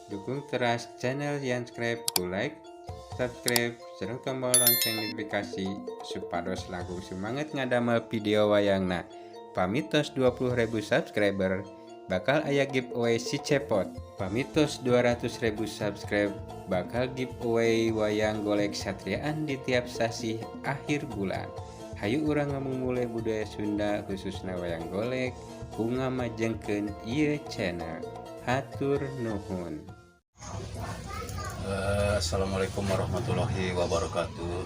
Dukung teras channel Yanscribe ku like, subscribe, sareng tombol lonceng notifikasi supados langkung semangat ngadamel video wayangna. Pamitos 20.000 subscriber bakal aya giveaway si cepot. Pamitos 200.000 subscribe bakal giveaway wayang golek satriaan di tiap sasih akhir bulan. Hayu urang ngamumule budaya Sunda khususna wayang golek ku ngamajengkeun ieu channel. Hatur nuhun. Assalamualaikum warahmatullahi wabarakatuh.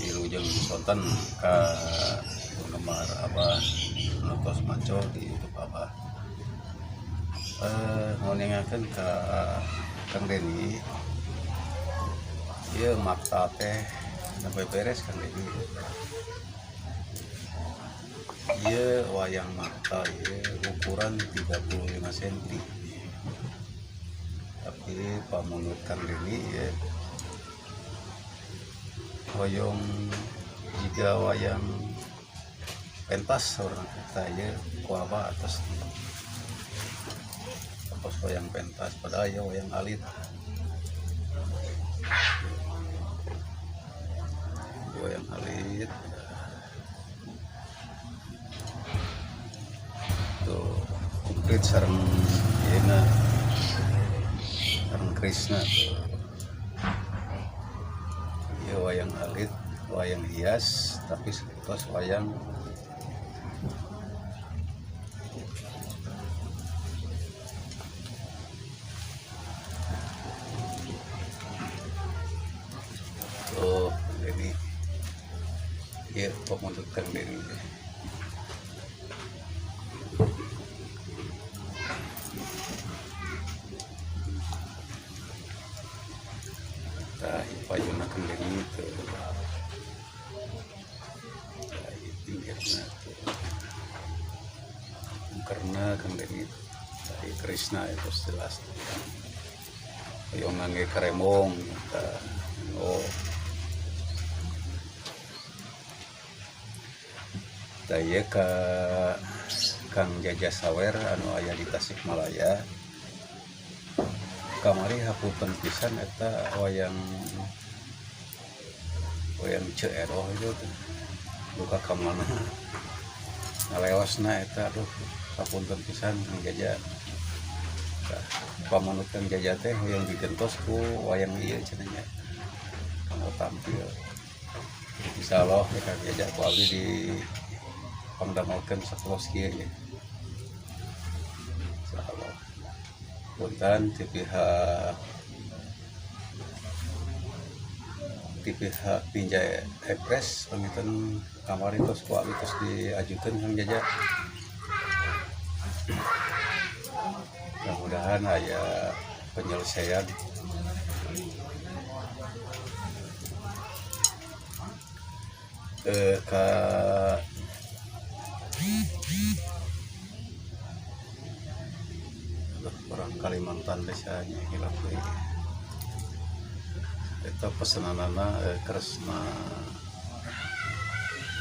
Wilujeng sonten ka penggemar Abah nu tos maco di YouTube Abah. Ngoningakeun ka Kang Deni. Ieu makta teh sampai beres Kang Deni. Ieu wayang makta ieu ukuran 35 cm. Tapi pamunut Kang Deni ya hoyong jika wayang pentas orang kita ya ku Abah atas atas wayang pentas padahal ya wayang alit wayang alit tuh komplit sareng ieu sareng Krishna tuh. Ya wayang alit, wayang hias, tapi sekitar wayang tuh ini ya pemuntuk Kang Deni. Tah payuna Kang Deni tuh. Tah pinggirna tuh. Karena Kang Deni tah Krishna itu jelas. Hoyong ngangge karemong tah. Oh. Tah ieu ka Kang Jaja Sawer anu aya di Tasikmalaya. Kamari hapunten pisan eta wayang wayang Ceu Eroh itu tuh. Duka ka mana ngaleosna eta aduh hapunten pisan Kang Jaja. Tah pamanut Kang Jaja teh hoyong digentos ku wayang ieu cenah nya. Kanggo tampil. Insyaallah ya Kang Jaja ku abdi di pangdamelkeun sakulos kieu nya. Insyaallah. Punten ti pihak Ninja Express panginten kamari tos ku abdi tos diajukeun Kang Jaja. Mudah-mudahan aya penyelesaian. Ka orang Kalimantan desanya hilap deui. Eta pesenanana Kresna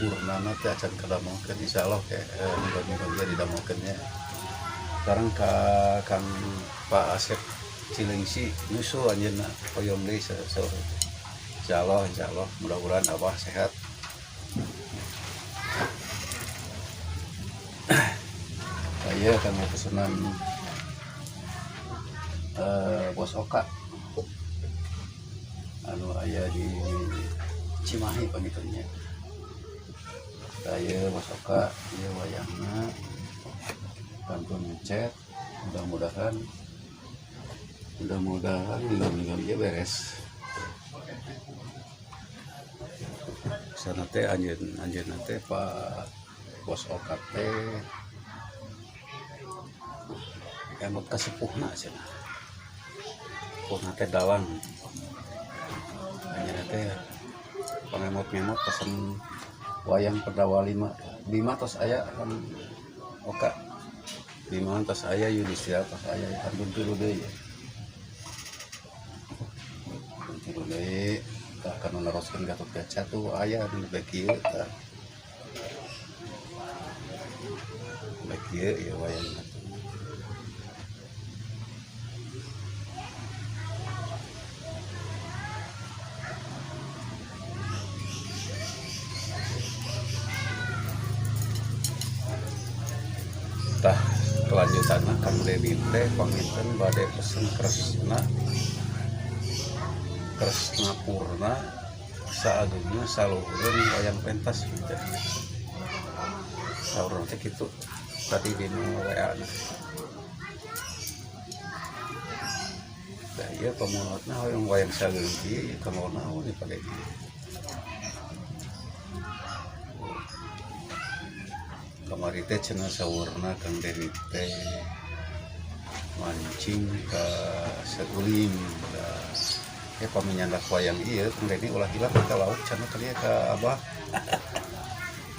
Purnana teh acan kadamelkeun insyaallah ke minggu-minggu ieu didamelkeun nya. Sekarang ka Kang Pak Asep Cileungsi nyusul anjeunna hoyong deui saur. Insyaallah insyaallah mudah-mudahan Abah sehat. Saya kanggo pesenan Bos Oka anu aya di Cimahi pangitunya. Saya Bos Oka ieu wayangna kantun ngecet, mudah-mudahan minggu-minggu ieu beres. Sana teh anjeunna teh Pak Bos Oka teh emot ka sepuhna cenah. Sepuhna teh dalang. Anjeunna teh pangemot-ngemot pesen wayang Perdawa 5. Bima tos aya kan Oka. Bima tos aya Yudhistira tos aya kantun tilu deui. Kantun tilu deui tah kanu neroskeun Gatot Kaca tuh aya nu bek ieu tah. Bek ieu ieu wayangna tuh. Tah, kelanjutanna Kang Dedi teh panginten bade pesen Kresna, Kresna Purna saagengna saluhureun wayang pentas gitu. Saurna teh kitu tadi di WA na. Da ieu pamunutna hoyong wayang sageung kieu ieu kanggo naon dipake kieu. Kamari teh cenah saurna Kang Dedi teh mancing ka Seulim. Da pami nyandak wayang ieu Kang Dedi ulah hilap ka lauk cenah ka dieu ka Abah.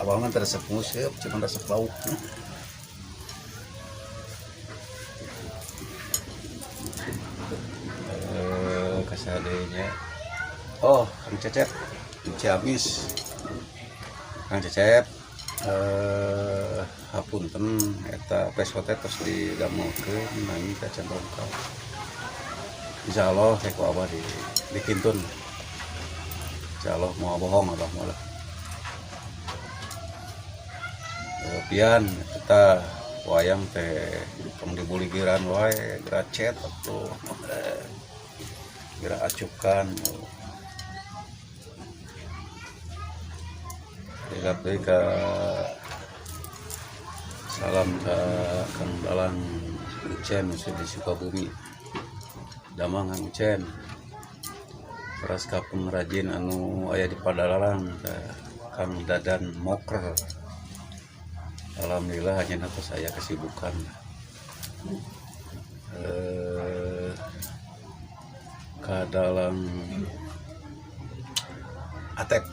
Abah mah teu resep nguseup, cuman resep lauk. Kasadenya. Oh, Kang Cecep di Ciamis. Kang Cecep, hapunten eta peso teh tos didamelkeun nami ka can dongkap. Insyaallah teh ku Abah di dikintun. Insyaallah moal bohong Abah mah lah. Pian eta wayang teh tong dibuligiran wae, geura cet atuh. Geura acukan. Hilap deui ka salam ka Kang Dalang Ucen di Sukabumi. Damang Kang Ucen. Teras ka pengrajin anu aya di Padalarang ka Kang Dadan Moker. Alhamdulillah hanya tos aya kesibukan. Ka Dalang Atep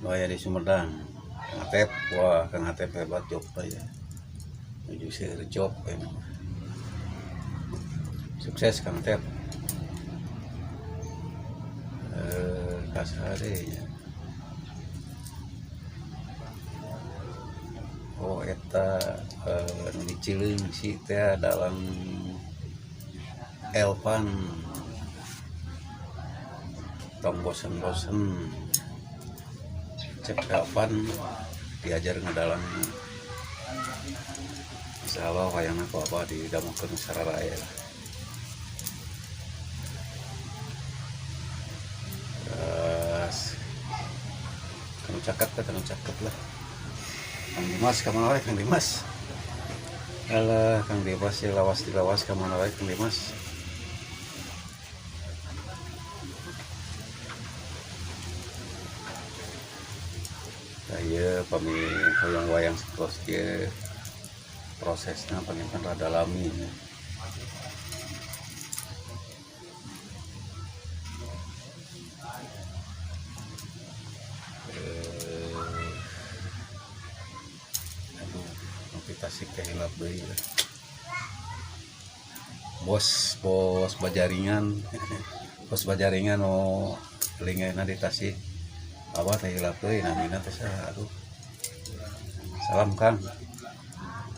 nu aya di Sumedang. Kang Atep, wah Kang Atep hebat job ya. Nuju seueur job emang. Sukses Kang Atep. Kasare nya. Oh eta nu di Cileungsi teh dalang Elvan. Tong bosen-bosen cek Elvan diajar ngadalang. Insyaallah wayangna ku Abah didamelkeun sararaya lah. Terus kanu cakep teh kanu cakep lah. Kang Dimas ka mana wae Kang Dimas? Alah Kang Dimas ya lawas dilawas ka mana wae Kang Dimas? Tah ieu pami hoyong wayang satos kieu prosesna panginten rada lami nya. Aduh, nepi Tasik teh hilap deui lah. Bos, bos bajaringan. Bos bajaringan nu lingena di Tasik. Abah teh hilap deui namina teh saha aduh. Salam Kang.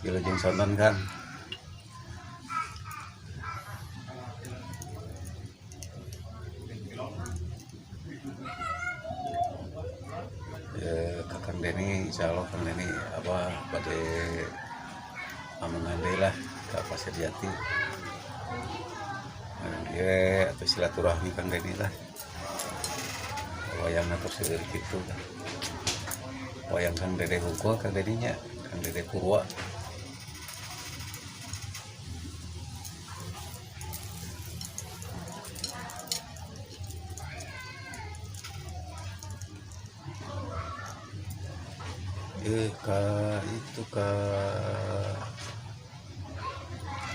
Wilujeng sonten Kang. Ka Kang Deni, insyaallah Kang Deni abah bade amengan deui lah ka Pasir Jati. Ieu atuh silaturahmi Kang Deni lah. Wayangna tos seueur kitu lah. Wayang Kang Dede hungkul Kang Deni nya, Kang Dede Purwa. Ka itu ka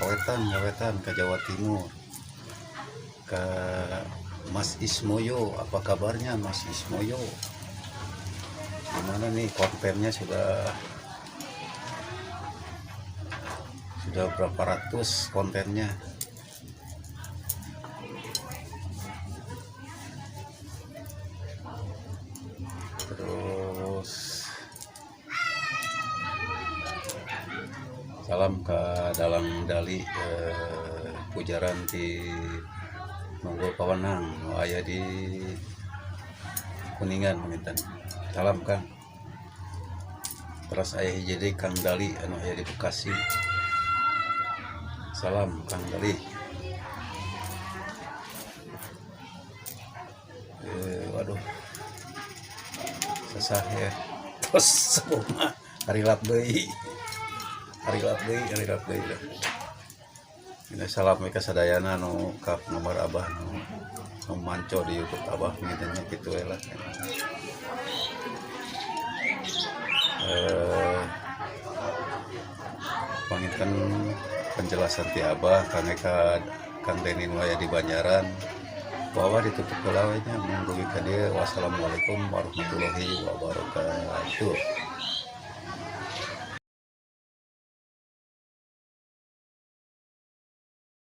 Kawetan, Kawetan ka Jawa Timur. Ka Mas Ismoyo, apa kabarnya Mas Ismoyo? Gimana nih kontennya sudah berapa ratus kontennya? Terus salam ke Dalang Dali, Pujaran di Nunggul Pawenang, nu aya di Kuningan panginten. Salam Kang. Terus aya hiji deui Kang Dali anu aya di Bekasi. Salam Kang Dali. Waduh, sesah ya. Terus sepuh mah harilap deui. Harilap deui, harilap deui lah. Ini salam ka sadayana nu ka penggemar Abah nu manco di YouTube Abah ngintennya kitu we lah. Panginten penjelasan ti Abah kangge ka Kang Deni nu aya di Banjaran bahwa ditutup heula we nya mun dugi ka dieu. Wassalamualaikum warahmatullahi wabarakatuh.